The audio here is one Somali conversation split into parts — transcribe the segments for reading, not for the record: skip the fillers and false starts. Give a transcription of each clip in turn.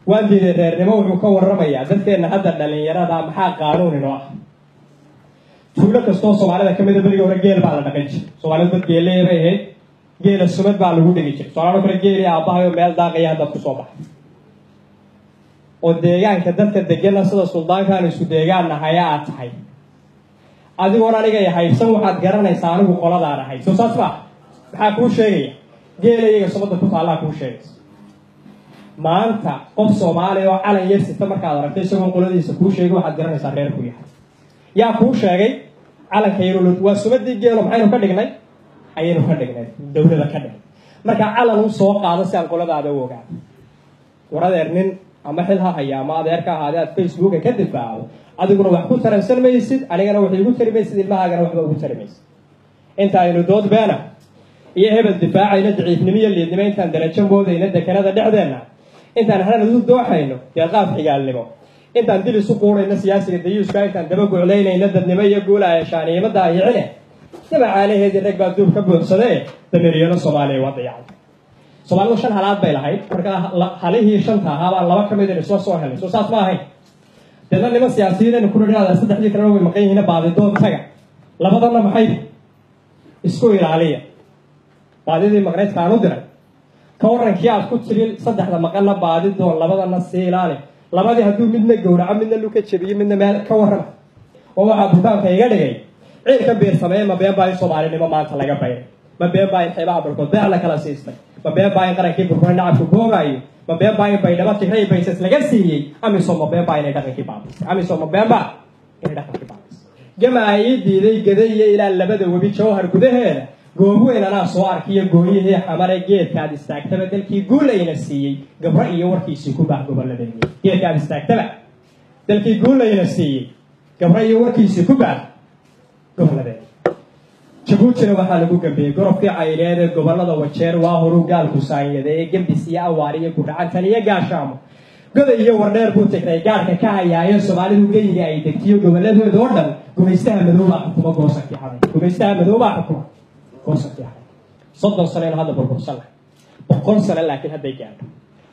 Waan diiday reernimo wuxuu ka warramayaa dadkeenna hadda dhallinyarada maxaa qaanuun inoo ah. Tuulo kastoo Soomaalida ka mida berigii hore geel baa la dhaqan jiray. Soomaalidu dad geeleeya bay ahayd, geela sumad baa lagu dhigi jiray. Soomaalida kale geelii aabbahayo meel daaqaya haddaad ku soo baxay oo deegaanka dadka degana sida suldaankaan isku deegaan nahay aad tahay, adigoon aniga haybsan waxaad garanaysaa anigu qoladaan ahay. Soo saas maa? Maxaa kuu sheegaya? Geela iyaga sumadda ku taallaa kuu sheegaysa. Maanta qof Soomaaliya oo calan yar sita markaad aragto isagoon qoladiisa kuu sheegay waxaad garanaysaa reerku yahay. Yaa kuu sheegay? Calanka yar waa sumadii geelo. Maxaynu ka dhignay? Ayaynu ka dhignay dowlada ka dhignay. Marka calan u soo qaado si aan qoladaada u ogaado. War adeer, nin ama xil ha haya ama adeerka ahaade aad Facebooka ka difaacdo, adiguna wax ku taransan maysid, anigana wax igu tari maysid, ilmahaagana waxba ugu tari maysid. Inta aynu dood beena iyo hebel difaacayno, daciifnimo iyo liidnimo intaan darajo moodayno, dekanada dhexdeenna intaan hanan isu dooxayno, deeqaaf xigaalnimo intaan dil isu quurayno, siyaasiga dayuuska intaan daba guclaynayno, dadnimo iyo guulaya shaaniimo daayicine, dabacaanaheedii rag baa duub ka buuxsadee, dameeriyano Soomaaliya waa dayacay. Soomaalidu 5 halaad bay lahayd. Markaa halihii 5ta ahaa baan 2 ka mid isla soo helay. Soo saas ma ahayn? Deedna niman siyaasiyiin ku nidhahda 3dii kalena way maqan yihiin, baadidoon taga, labadana maxay isku ilaaliya. Baadidii maqnaydkaan u diray ka warrankii aad ku tiri 3da maqanna baadidoon, labadana sii ilaali, labadii hadduu midna gowraco, midna luka jabiyo, midna meel ka warrama. Oo waxaa bukaanka iga dhigay ciilka biirsameeye. Ma been baa in Soomaalinimo maanta laga bayray? Ma been baa in xeebaha barkood beec la kala siistay? Ma been baa in qarankii burburay nacabku boogaayo? Ma been baa in Baydhabo Tigray baysas laga siiyey AMISOM? Ma been baa inay dhaqankii baabisay AMISOM? Ma been baa inay dhaqankii baabisay? Gamaa ii diiday gada iyo ilaa labada webi Jawhar gudaheeda goob weyn anaa soo arkiyo gooyihii Xamare. Geedka aad istaagtaba dalkii guulayna siiyey, gabro iyo warkiisii ku baah gobolladeeni. Geedka aad istaagtaba dalkii guulayna siiyey, gabro iyo warkiisii ku baah gobolladeeni. Jabuutina waxaa lagu gambiyey gorofkii Cayreed ee gobollada Wajeer waa horuu gaalku saanyadeeye. Gembis iyo Awaar iyo Gudhacantan iyo Gaashaamo, Goday iyo Wardheer buu Tigray gaarka ka hayaayo. Soomaalidu geyiga ay degtiyo gobolladooda oo dhan gumaystaha madoobaa xukuma goosankii xaday. Gumaystaha madoobaa xukuma goosankii xaday. 30 sano inu hadda burbursan lahay, 100 sano laakiin hadday gaadho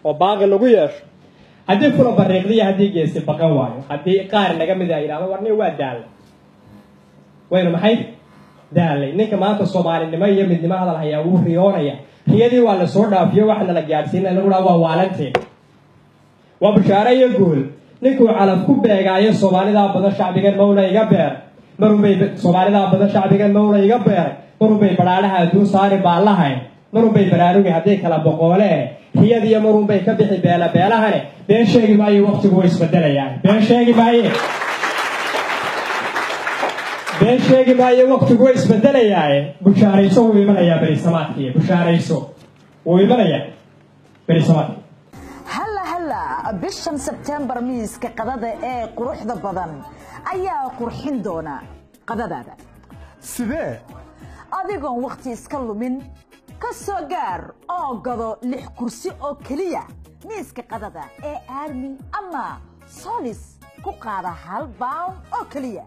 oo baaqi lagu yeesho, haddii fula bariiqdiyo, haddii geesi baqan waayo, haddii qaar naga mid a yidhahdo warni waa daalay, waynu maxay daalay. Ninka maanta Soomaalinimo iyo midnimo hadal hayaa wuu riyoonaya. Riyadii waa la soo dhaafiyo, waxaana la gaadhsiina lagu dhaha waa waalanteen. Waa bushaare iyo guul ninkuu calaf ku beegaayo. Soomaalidaa badan shacbigan mawla iga beeray, marunbay Soomaalidaa badan shacbigan mawla iga beeray, marunbay badhaadhaha adduun saari baallahayn, marunbay baraarugi hadday kala boqooleen, riyadiiyo marunbay ka bixi beela beelahane. Been sheegi maayo, waqtigu way isbedelayaan. Been sheegi maaye, been sheegi maayo, waqtigu way isbedelayaaye. Bushaarayso, wuu imanayaa berisamaadkii. Bushaarayso, wuu imanayaa berisamaadkii. Halla halla, bishan Sebtembar miiska qadada ee quruxda badan ayaa qurxin doona qadadaada. Sidee? Adigoon wakhti iska lumin, ka soo gaar oo gado 6 kursi oo keliya miiska qadada ee Army ama Solis, ku qaada £1 oo keliya.